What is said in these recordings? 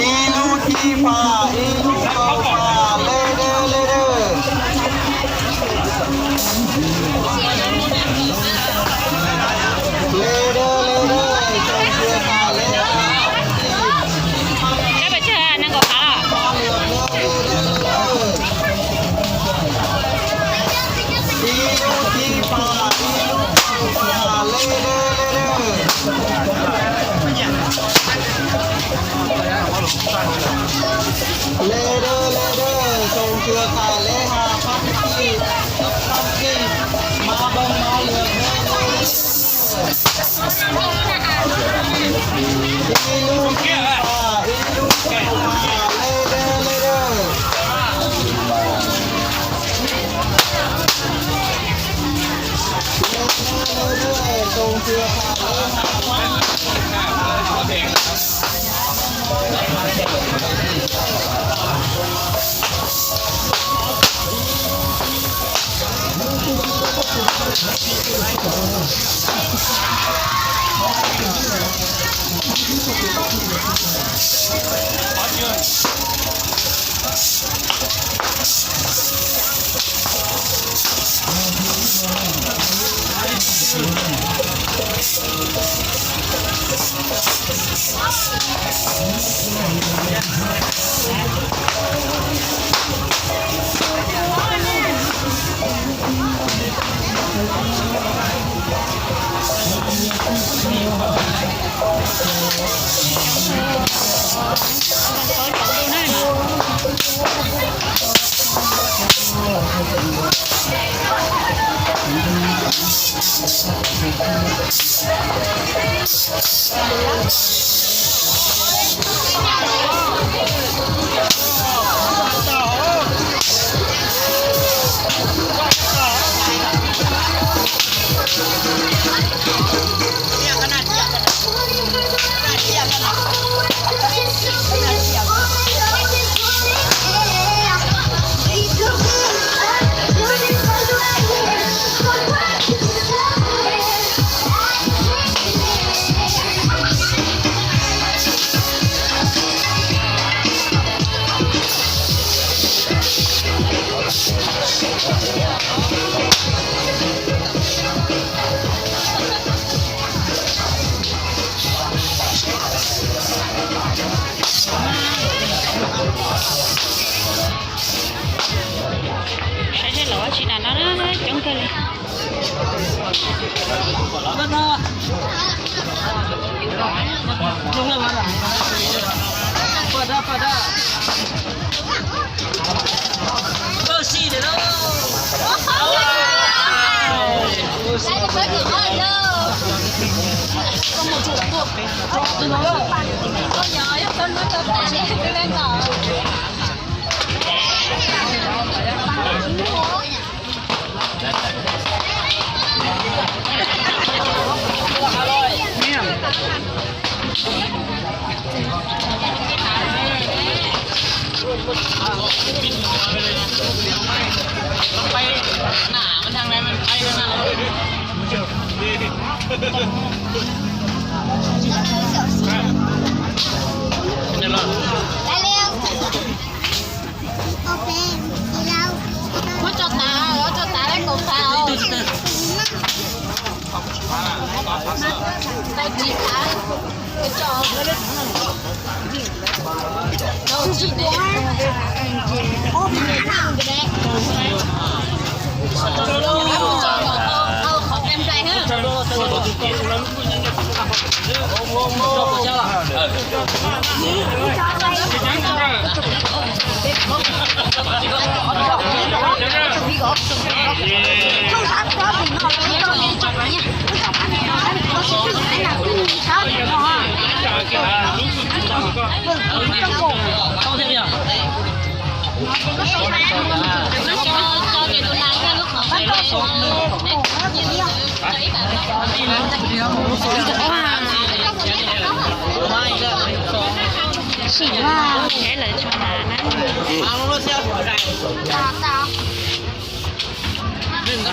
Ib lub cib pham, ib lub kaum pham, le dawb le dawb. Le dawb le dawb, tsoom xyuas tham le dawb. Ib lub cib pham, ib lub kaum pham, le dawb le dawb. Le dawb le dawb, tsoom xyuas tham le ha, phab kis, phab kis, mab npawg mab lwm le dawb. Ib lub cib pham, ib lub kaum pham, le dawb le dawb. Le dawb le dawb, tsoom xyuas tham le ha. Saib seb los ua tsi na no, coob kawg li. Muab tso tas, tso tas lawm kaum tas. Tau tsis tas, tso. Tau tsis tas. Qhov kem plais ha. Sim lawm tso na.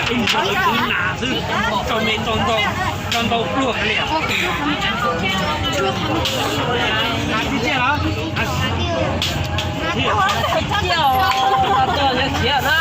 Ib ntsis tus nas xwb, tso me tso ntau, tso ntau pluag li. Tib tiag los? Tib tiag, tuaj yawg khiav na.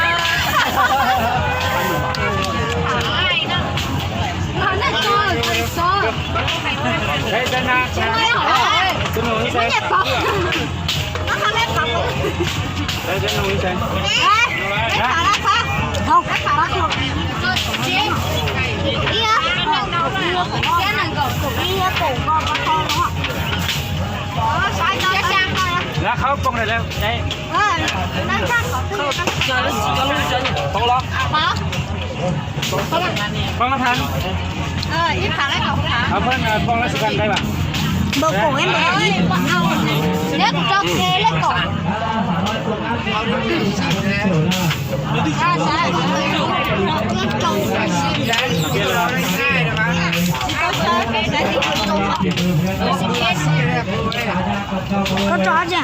Lá khawb poob lawm. Poob los? Poob los thas. Poob los xi kan dai mas. Npau koom ib npau ib. Neb kuv rau ke lej koom. Koj tso ib tse.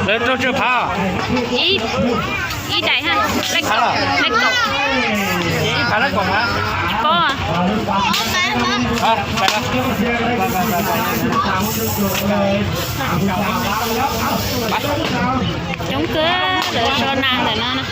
Lawv rau tsawg phav? Ib daim ha, lej kaum, lej kaum. Ib phav lej kaum phav? Ib pob. Coob kawg, lawv so nas ntawm no na.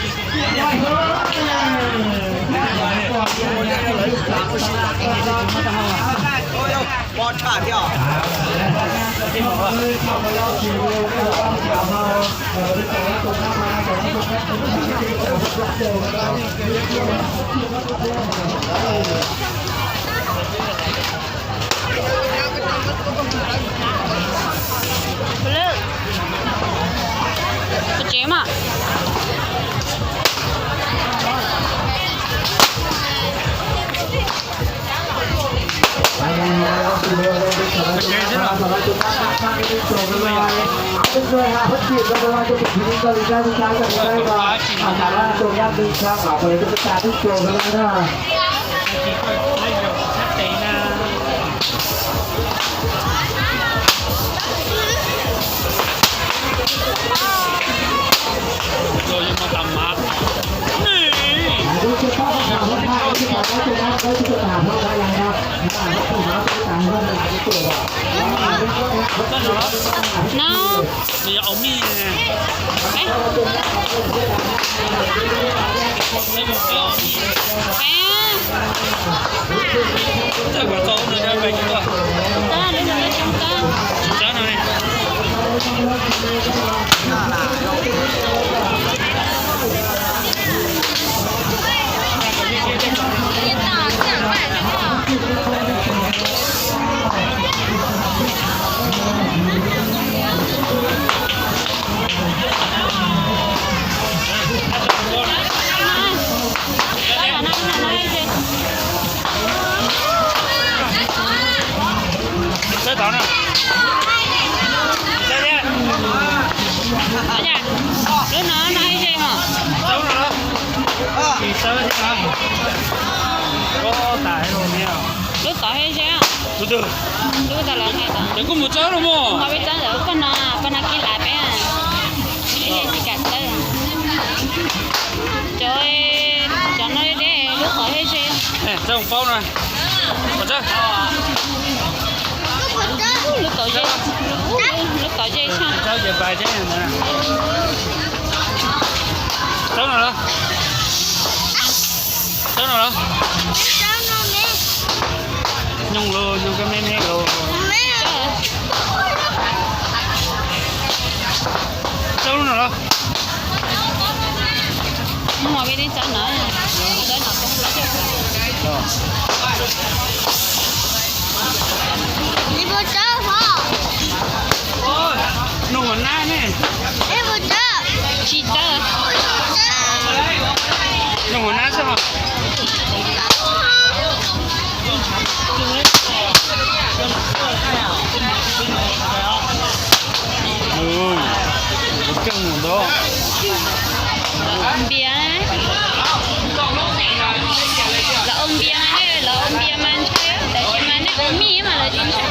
Tsev mas. No. Lub no no ib ze mas. Lub tod ib ze. Lub tod los hais tod. Ho peb txawb ntawd koj no, koj no kib lav peb. Ib ze tsis kam txawb. Cov, cov no deb, lub tod ib ze. Lub tod ze, lub tod ze tshaj. Txawb no los? Nyooj lug, nyooj kab me me lug. Txawb lub no los? Nug huas nab ne. Tsis txawb. Nug huas nab xwb os. Ua npias, lawv ua npias mas nej, lawv ua npias mas ntshai, tab sis mas nej ua mij mas lawv tsis ntshai.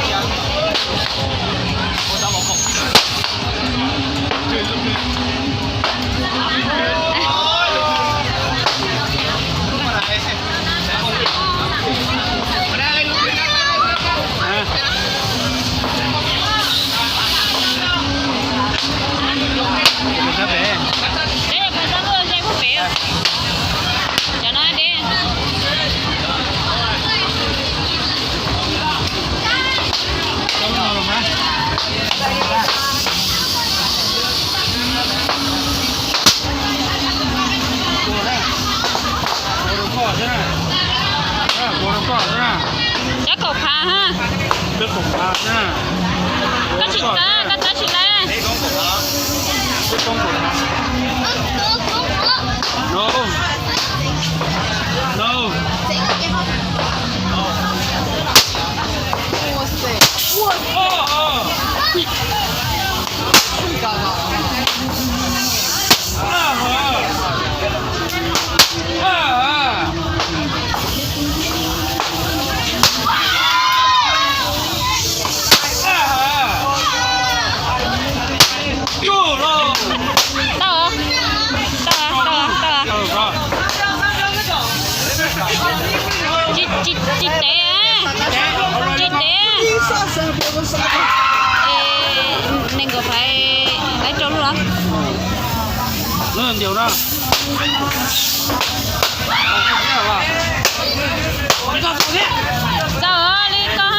Cov no deb. Cov kaum phav ha. Koj tsis txawb, koj txawb tsis tau. Tau, tau, tau, tau. Tsis, tsis, tsis tev, tsis tev. Es nees nkaum faiv, faiv rau lub los? Txaus li ko.